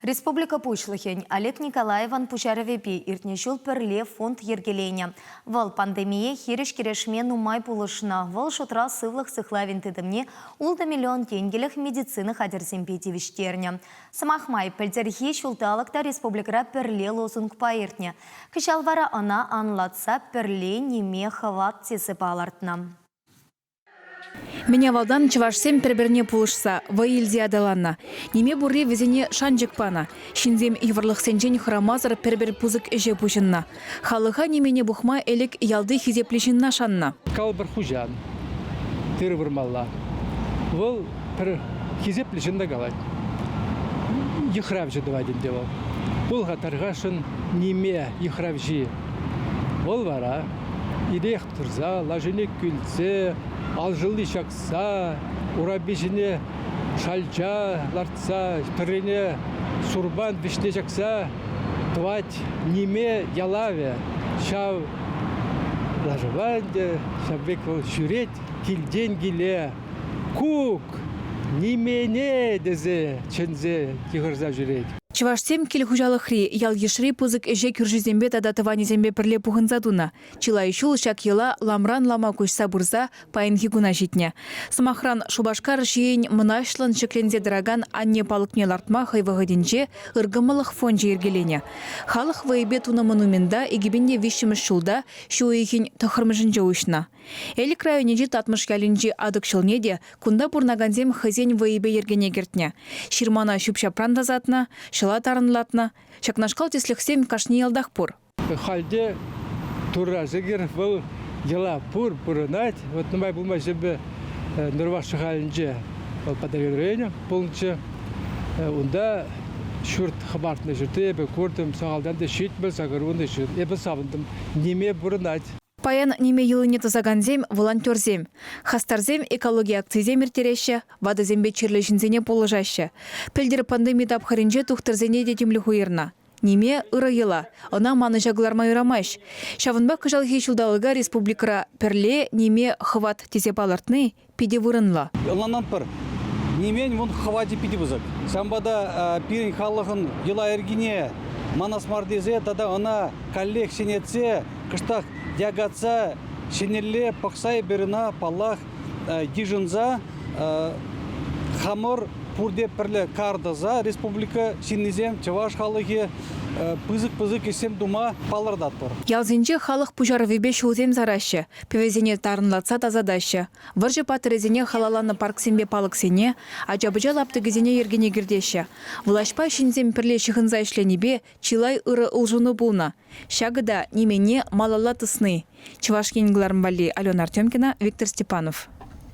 Республика Пуҫлӑхӗн Олег Николаевӑн пуҫарӑвӗпе иртнӗ ҫул Пӗрле фонд йӗркеленӗ. Вӑл пандемие хирӗҫ кӗрешме нумай пулӑшнӑ. Вӑл шутра сывлӑх сыхлавӗн тытӑмне ултӑ миллион тенкӗлӗх медицина хатӗрсемпе тивӗҫтернӗ. Сӑмах май, пӗлтӗрхи ҫулталӑк та республикӑра Пӗрле лозунгпа иртнӗ. Кӑҫал вара ӑна анлатса Пӗрле ниме хӑват тесе палӑртнӑ. Мӗн авалтан чӑвашсем пӗр-пӗрне пулӑшса, вӑй илсе аталаннӑ. Ниме пурри вӗсене шанчӑк панӑ. Ҫынсем йывӑрлӑхсенчен хӑрамасӑр пӗр-пӗр пысӑк ӗҫе пуҫӑннӑ. Халӑха нимене пухма ӗлӗк ялти хисеплӗ ҫынна шаннӑ. Калӑпӑр хуҫан тырӑ вырмалла. Вӑл пӗр хисеплӗ ҫын та калать. Йыхравҫӑ тӑвать ӗнтӗ вӑл. Пул-ха тархасшӑн ниме йыхравҫи. Вӑл вара ирех тӑрса, лашине кӳлсе, алшӑлли ҫакса, урапи ҫине шалча лартса, тӑррине сурпан вӗҫне ҫакса тӑвать ниме ялавӗ. Ҫав лашапа ӗнтӗ ҫав пек вӑл ҫӳрет килтен киле. Кук, нимене тесе чӗнсе йыхӑрса ҫӳрет. Чӑвашсем кил хуҫалӑхри, ял-йышри пысӑк ӗҫе кӳршисемпе тата тӑванӗсемпе пӗрле пухӑнса тунӑ. Чылай ҫул ҫак йӑла ламран лама куҫса пырса паянхи куна ҫитнӗ. Сӑмахран, Шупашкар ҫийӗн мӑнаҫлӑн ҫӗкленсе тӑракан анне палӑкне лартма хӑй вӑхӑтӗнче ыркӑмӑллӑх фончӗ йӗркеленӗ. Халӑх вӑйӗпе тунӑ монумента 2003-мӗш ҫулта ҫу уйӑхӗн тӑххӑрмӗшӗнче уҫнӑ. Элӗк районӗнчи Татмӑш ялӗнчи Атӑк ҫӑлне те кунта пурӑнакансем хӑйсен вӑйӗпе йӗркене кӗртнӗ. Ҫырмана ҫӳп-ҫапран тасатнӑ, ҫӑла тарӑнлатнӑ. Ҫакнашкал тӗслӗхсем кашни ялтах пур. Халь те Турра шӗкӗр, вӑл йӑла пур пурӑнать. Вот нумай пулмасть эпӗ Нӑрваш Шӑхалӗнче вӑл Патӑрьел районӗ пулнӑччӗ. Унта ҫурт хӑпартнӑ ҫӗрте эпӗ куртӑм, сахалтан та 78 ҫын. Эпӗ савӑнтӑм. Ниме пурӑнать. Паян ниме йӑлине тӑсакансем, волонтерсем. Хастарсем экологи акцийӗсем ирттереҫҫӗ, ватӑсемпе чирлӗ ҫынсене пулӑшаҫҫӗ. Пӗлтӗр пандеми тапхӑрӗнче тухтӑрсене те тимлӗх уйӑрнӑ. Ниме ырӑ йӑла, ӑна манӑҫа кӑларма юрамасть. Ҫавӑнпа кӑҫалхи ҫулталӑка республикӑра Пӗрле ниме хӑват тесе палӑртни питӗ вырӑнлӑ. Ӑнланатпӑр, нимен вун хӑвачӗ питӗ пысӑк. Ҫавӑнпа та пирӗн халӑхӑн йӑла-йӗркине манас мар тесе тата ӑна каллех ҫӗнетсе, кӑштах якатса ҫӗнӗлле пӑхса эпир ӑна, паллах, йышӑнса хамӑр пурте пӗрле кар тӑса республика ҫыннисем, чӑваш халӑхӗ пысӑк-пысӑк ӗҫсем тума палӑртатпӑр. Ялсенче халӑх пуҫарӑвӗпе ҫулсем сараҫҫӗ, пӗвесене тарӑнлатса тасатаҫҫӗ. Вӑрҫӑ паттӑрӗсене халалланӑ парксемпе палӑксене, ача-пӑча лаптӑкӗсене йӗркене кӗртеҫҫӗ. Влаҫпа ҫынсем пӗрле ҫыхӑнса ӗҫленипе чылай ырӑ улшӑну пулнӑ. Ҫакӑ та нимене малалла тӑсни. Чӑваш Ен кӑларӑм валли Алена Артемкина, Виктор Степанов.